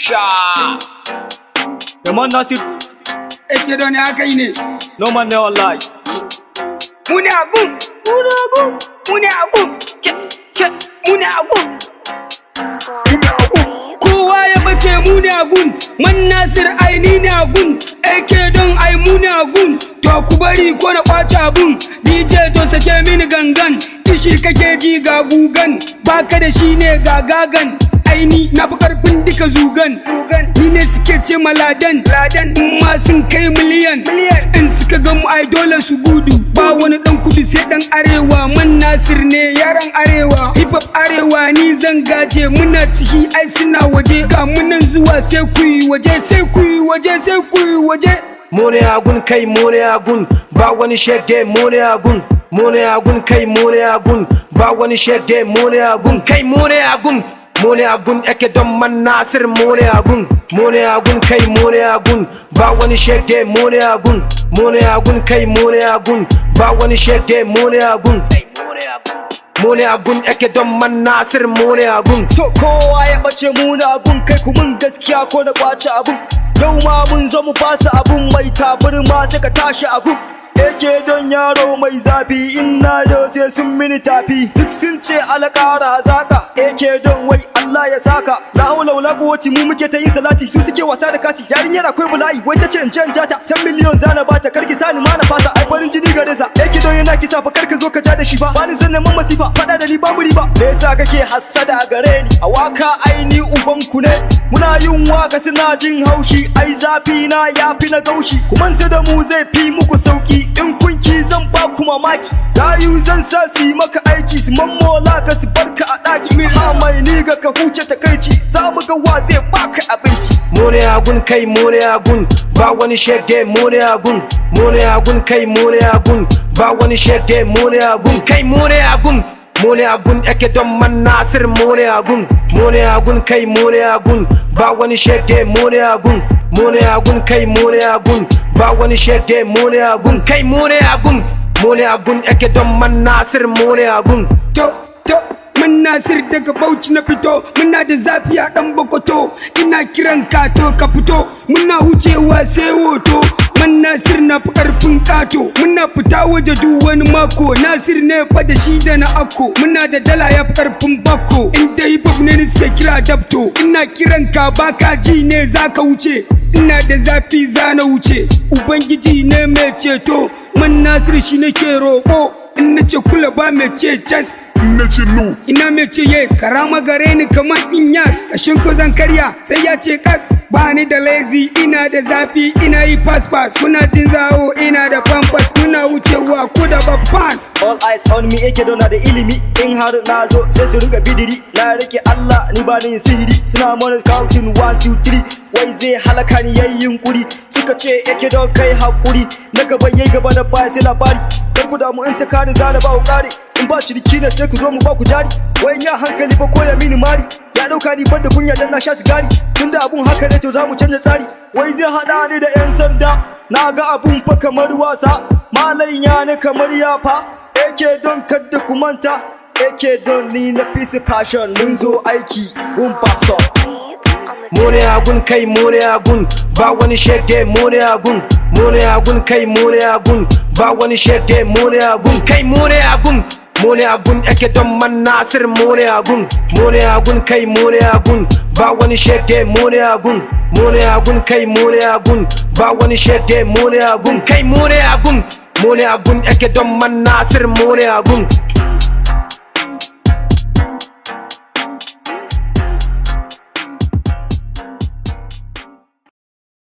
Sha. Yaman Nasir, Ake don ya kai ne. no man never lie. Mu ne agun. Mu ne agun. Mu ne agun. Ke ke mu ne agun. Kowa ya bace, mu ne agun. Man Nasir, ai ni ne agun. AK don ai mu ne agun. To ku bari ko na kwace abun. DJ, to sake mini gangan. Kishi kake ji, ga gugan. Baka da shi ne, ga gagan. Aini na fi karfin duka zugan. Ni ne suke ce maladan. In ma sun kai miliyan. In suka ga mu ai dole su gudu. Ba wani dan kudu sai dan arewa. Man Nasir ne yaran arewa. Hip hop arewa ni zan gaje. Muna ciki ai suna waje. Ga munan zuwa, sai ku yi waje, sai ku yi waje, sai ku yi waje. Mu ne agun, kai, mu ne agun, ba wani shege. Mu ne agun, mu ne agun, kai, mu ne agun, ba wani shege. Mu ne agun, kai, mu ne agun, mu ne agun. Ake don Man Nasir, mu ne agun, mu ne agun, kai, mu ne agun, ba wani shege. Mu ne agun, mu ne agun, kai, mu ne agun, ba wani shege. Mu ne agun, mu ne agun. Ake don Man Nasir, mu ne agun. To kowa ya bace, mu na abun. Kai, ku mun gaskiya ko na kwace abun. Yau ma mun zo mu fasa abun, mai taburma sai ka tashi abun. AK don yaro mai zafi, in na yau sai sun mini tafi. Duk sun ce alƙara hazaka, AK don wai Allah ya saka. La haula wala quwwati, mu muke ta yin salati, su suke wasa da kati. Yarinyar akwai bula'i, wai tace in ce in jata. 10 miliyon zana bata, karki sani ma na fasa. Ai farin jini gare sa. AK don yana kisa fa, karka zo ka ja da shi ba. Bani san neman masifa, fada da ni babu riba. Me yasa kake hassada gare ni? A waka ai ni uban ku ne. Muna yin waka suna jin haushi, ai zafi na yafi na gaushi. Ku manta da mu zai fi muku sauki. In kun ki zan ba ku mamaki. Gayu zan sa su yi maka aiki, su mammola ka su barka a ɗaki. Ha mai niga, ka huce takaici, za mu ga wa zai baka abinci. Mu ne agun, kai, mu ne agun, ba wani shege. Mu ne agun, mu ne agun, kai, mu ne agun, ba wani shege. Mu ne agun, kai, mu ne agun, mu ne agun. Ake don Man Nasir, mu ne agun, mu ne agun, kai, mu ne agun, ba wani shege. Mu ne agun, mu ne agun, kai, mu ne agun, ba wani shege. Mu ne agun, kai, mu ne agun, mu ne agun. Ake don Man Nasir, mu ne agun. To to, Man Nasir daga Bauchi na fito, muna da zafi a dan Bokoto. Ina kiran ka, to ka fito, muna wucewa sai hoto. Man Nasir na fi karfin kato, muna fita waje duk wani mako. Nasir ne fa da shi da na akko, muna da dala ya fi karfin bakko. In dai hip hop ne, ni suke kira dabto. Ina kiran ka baka ji ne, zaka wuce. Ina da zafi, zana wuce. Ubangiji ne mai ceto, Man Nasir shi nake roƙo. In na ce kula, ba mai ce cas. Na ce no. Ina mai ce yes? Karama gare ni kamar Inyas. Kashin ko zan karya sai ya ce kas. Ba ni da lazy, ina da zafi, ina yi pass pass. Muna jin zawo, ina da pampers, muna wucewa ko da ba pass. All eyes on me, yake dona da ilimi. In har na zo sai su rinka bidiri. Na rike Allah, ni ba ni yin sihiri. Suna mana counting 1 2 3, wai zai halaka ni yayi yunkuri. Suka ce yake don kai hakuri, na gaba yayi gaba, na baya sai labari. Kar ku damu, in ta kare zana ba ku kare. In ba ciniki ne, sai ku zo mu ba ku jari. Wai ya hankali ba koya mini mari. Ya dauka ni ban da kunya dan na sha sigari. Tunda abun haka ne, to za mu canza tsari. Wai zai hada ni da yan sanda. Na ga abun fa kamar wasa. Malam ya ni kamar ya fa. AK don kadda ku manta. AK don ni na fi fashion, mun zo aiki gun Babson. Mu ne agun, kai, mu ne agun, ba wani shege. Mu ne agun, mu ne agun, kai, mu ne agun, ba wani shege. Mu ne agun, kai, mu ne agun, mu ne agun. Ake don Man Nasir, mu ne agun, mu ne agun, kai, mu ne agun, ba wani shege. Mu ne agun, mu ne agun, kai, mu ne agun, ba wani shege. Mu ne agun, kai, mu ne agun, mu ne agun. Ake don Man Nasir, mu ne agun.